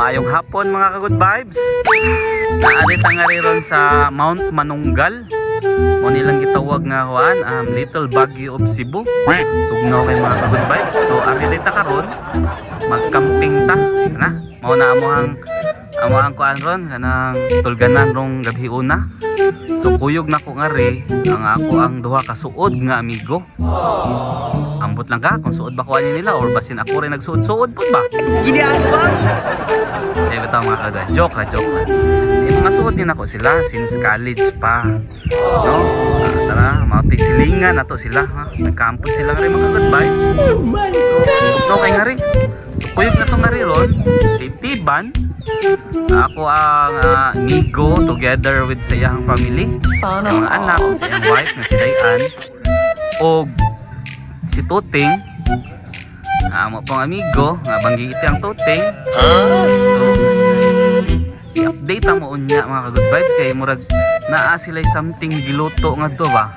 Maayong hapon mga ka-good vibes. Naalit ang nga ron sa Mount Manunggal. Mo nilang gitawag nga kuan, Little Baguio of Cebu. Tugnaw kay mga ka-good vibes. So ari ta karon magcamping ta na. Mao na amo ang kuan ron kanang tulganan rong gabi una. So kuyog na ko ngari ang ako ang duha ka suod nga amigo. Ambot lang ka kung suod ba ko ani nila or basin ako rin nagsuod-suod pud ba. Gidi ba? Eh bitaw mga ka-guys, joke ra, joke ra. Eh, mga suod din ako sila since college pa. No? Tara, mao silingan nato sila ha. Nagkampus sila ngari mga good vibes. Oh my God. So kay ngari. Kuyog na to ngari ron, si Tiban. Ako ang amigo together with sa iyang family. Sana Yung mga anak, sa iyang wife na si Dayan. O si Tuting. Amo pong amigo, nga banggi iti ang Tuting. So, i-update mo unya mga ka-good vibes kay murag naa sila something giluto nga to ba.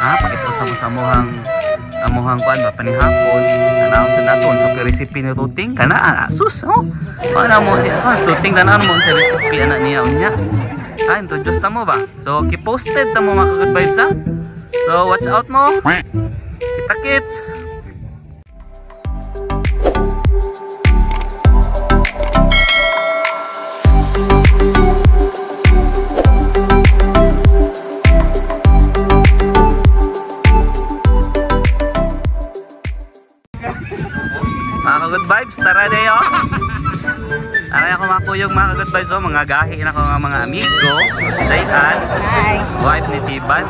Ah, pakita mo sa amuhang kuan ba panihapon. Tanawon sa naton sa recipe ni Tuting kana sus oh. Ana mo si Tuting tanan mo sa recipe ana niya unya. Ah, introduce ta mo ba? So keep posted ta mo mga ka-good vibes ha. So watch out mo. Kita kits. Mga ka-good vibes, tara dayo. Tara ako makuyog mga ka-good vibes, oh, mga gahi na ko nga mga amigo. Si Dayan, wife ni Tiban.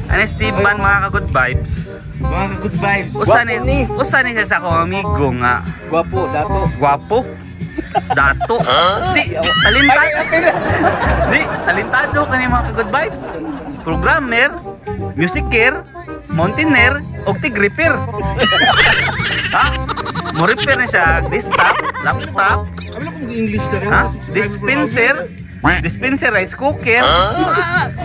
Ano si Tiban mga ka-good vibes? Mga ka-good vibes. Usa ni siya sa akong amigo nga. Gwapo, dato. Gwapo. Dato. Di, talentado. Di, talentado kani mga ka-good vibes. Programmer, musicer, mountaineer, og tig-repair. Ha? Mo repair na siya desktop, laptop, Ano kung English ka rin? ha? Dispenser, dispenser, rice cooker.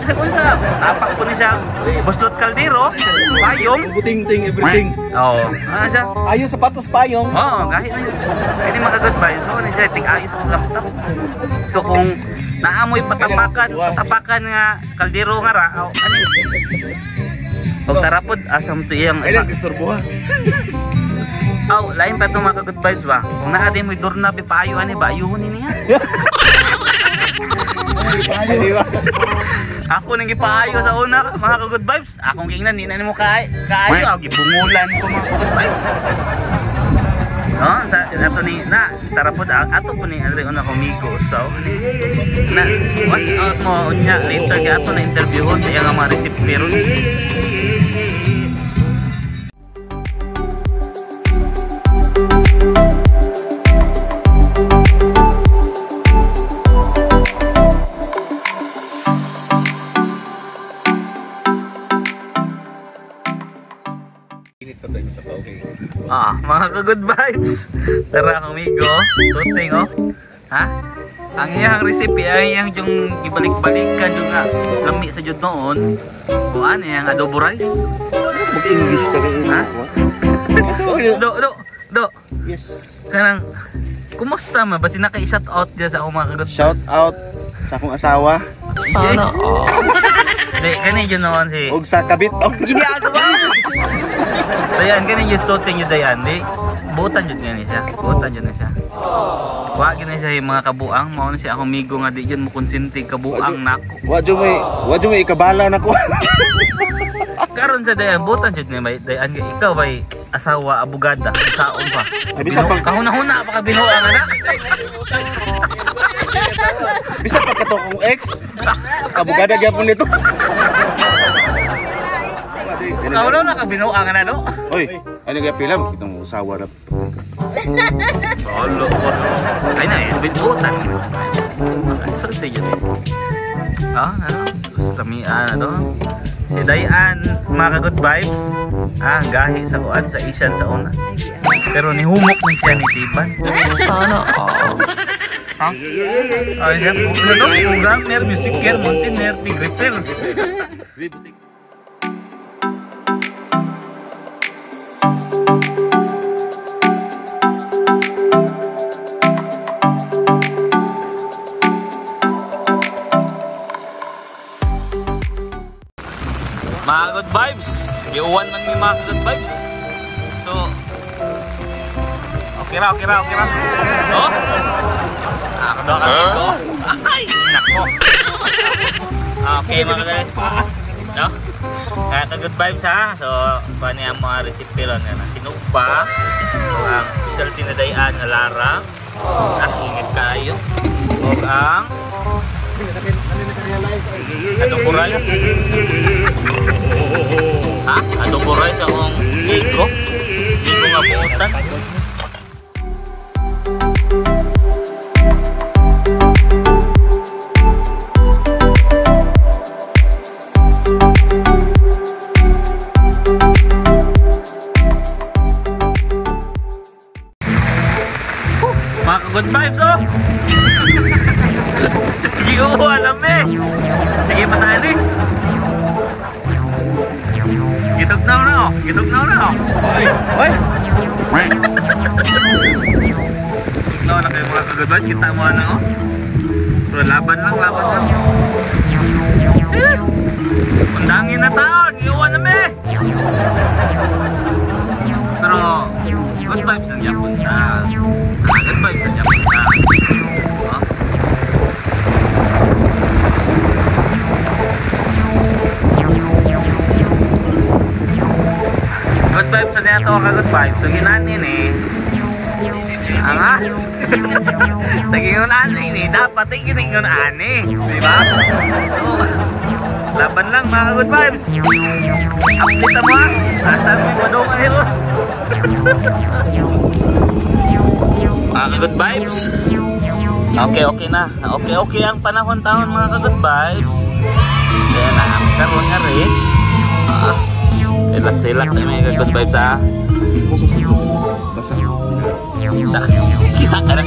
Sa unsa, tapak po ni siya. Buslot kaldero, payong. Buting-ting, everything. Oo. Ah, siya. Ayos sapatos payong. Oo, gahit na yun. Kaya mga good vibes. So, ano siya, tig-ayos ang laptop. So, kung naamoy patapakan, patapakan nga kaldero nga ra, oh, ano yun? Og tarapod, asam to iyang... Ay lang, disturbo ha. Aw, lain pa itong mga good vibes ba? Kung naa din mo'y doorknob, ipaayo ani ba? Ayuhon ni niya. Ay, di ba? Ako nang gipaayo sa una, mga good vibes. Akong kingnan, di na nimo kaayo. Ako gibungulan ko mga good vibes. No, sa ato ni na tarapod ato po ni Andre una ko so na watch out mo unya later kay ato na interviewon sa iyang mga recipe ron. Ah, mga ka-good vibes. Tara amigo, Tuting oh. Ha? Ang iyang recipe ay iyang yung ibalik-balikan yung nga lami sa jud noon. Kuan iyang adobo rice. Mag-English ka rin. Ha? Do do do. Yes. Kanang kumusta ma basi naka-shout out diya sa akong mga ka-good. Shout out sa akong asawa. Sana all. Di kani jud noon si. Og sa kabit. Oh. Gini ako ba? Dayan kani yung Tuting yung Dayan di. Buotan jud nga ni siya. Buotan jud na siya. Wa gid na siya yung mga kabuang mao na siya akong migo nga di jud mo konsinti kabuang nako. Wa jud may ikabala na ko. Karon sa Dayan buotan jud ni bay Dayan ikaw bay asawa abogada saon pa. Ay, bisa pang- Kahuna-huna pa ka binuang anak. Bisa pa kato kong ex. Abogada gyapon nito. Kahuna na ka binuang anak no. Oy, ano kaya pila? Kitang usawa na. Solo ko. Ay na eh, buotan. Sulti jud. Ah, ano? Lamian na to. Si Dayan, mga ka-good vibes. Ah, gahi sa kuan sa Asian sa una. Pero nihumok ni siya ni Tiban. Sana all. Ha? Ay, siya. Ano? Programmer, musicer, mountaineer, tig-repair. Ka-good vibes, giuwan man mi mga ka-good vibes. So, okay ra, okay ra, okay ra. No? Ako daw kami ko. Ay, nako. Okay mga ka-good. No? Ka-good vibes ha. So, paano ang mga recipe ron nga sinugba, ang specialty na dayaan nga lara. Ang init kayo. Og ang adobo rice. Ha? Adobo rice akong ligo. Ligo nga buutan. Mga good vibes oh! Giuwa alam eh! Sige patali! Gitugnaw na oh! Gitugnaw na oh! Oy! Oy! Gitugnaw na kayo mga ka-good vibes. Kita mo na oh! Pero laban lang, laban lang. Eh! Undangin na taon! Giuwa na me! Pero good vibes lang yapon ta. Good vibes lang yapon ta. Oh. Good vibes na niya to ka good vibes. So ginanin eh. Anga. Sa gingon ani ni dapat ay giningon ani, di ba? So, laban lang mga good vibes. Update mo ha. Asan mo madungan iro? Mga good vibes. Okay, okay na. Okay, okay ang panahon taon mga ka-good vibes. Kaya na kami karon nga rin. Relax, relax mga ka-good vibes ha. Basa. Kita ka na.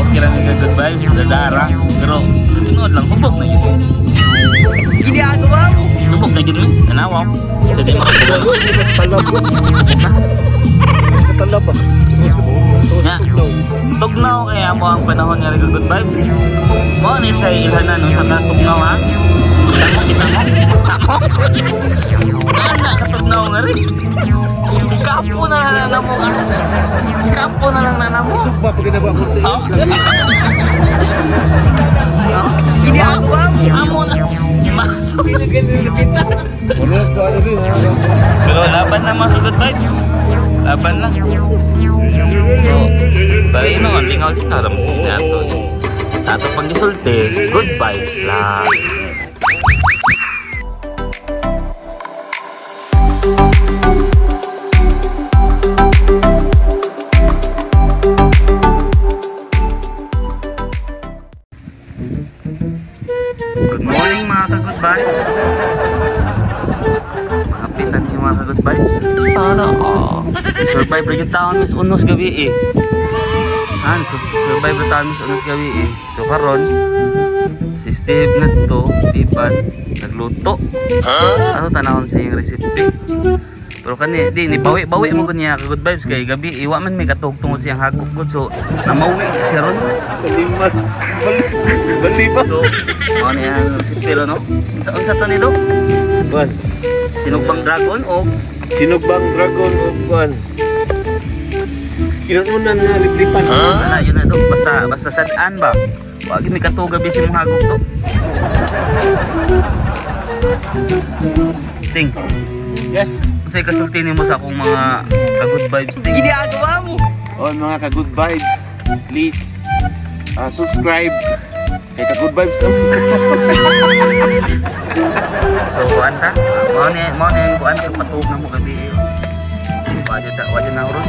Okay lang mga good vibes, dadara. Pero sa tinuod lang, hubog na yun. Ginagawa mo. Hubog na yun eh. Tanawa. Sa di makabugol. Talab. Hubog na. Talab ah. Nga. Tugnaw kaya mo ang panahon nga rin good vibes. Mo ni siya ilhanan no, sa tugnaw ha. Kita mo, kita mo. Ako. Ana katugnaw nga rin. Kapo na lang na mo as. Kapo na lang na namo. Sugba pag ginagawa ko. Oh. Ginagawa mo. Amo na. Masok. Pero laban na mga good vibes. Laban lang. So, pare no, lingaw-lingaw lang mo na ato. Sa ato pang gisulti, good vibes lang. Good morning mga ka-good vibes. Mahapitan niyo mga ka-good vibes. Sana all. Survive rin yung taon mis unos gabi eh. Han, survive rin taon mis unos gabi eh. So karon si Steve na to, Steve nagluto. Ano tanahon sa iyong recipe. Pero kani di ni bawi-bawi mo kunya ka good vibes kay gabi iwa man may katug tungod siyang hagok gud so namawi siya ron. Bali ba? So mao ni ang recipe ron no. Unsa to ni do? Kuan. Sinugbang dragon o Sinugbang dragon o kuan. Inuunan nga liplipan. Wala, yun na do. Basta basta sad-an ba. Wag mi katug gabi si mong hagok do. Ting. Yes. Unsay kasulti nimo sa akong mga ka-good vibes ting? Ginagawa mo. Oh, mga ka-good vibes, please subscribe kay ka-good vibes naman. So kuan ta? Mao ni kuan kay patug na mo gabi. Wadyo ta, wadyo na ron.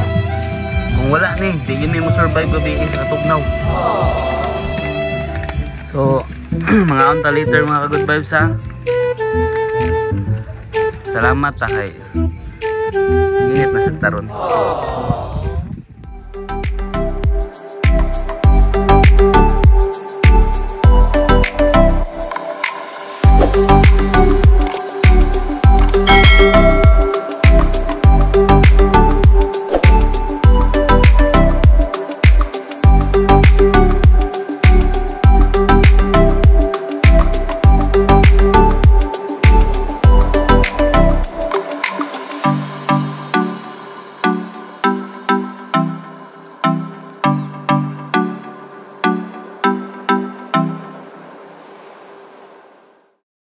Kung wala ni, di yun mo survive gabi sa tugnaw. So mga unta later mga ka-good vibes ha. Salamat ta kay init na sa taron.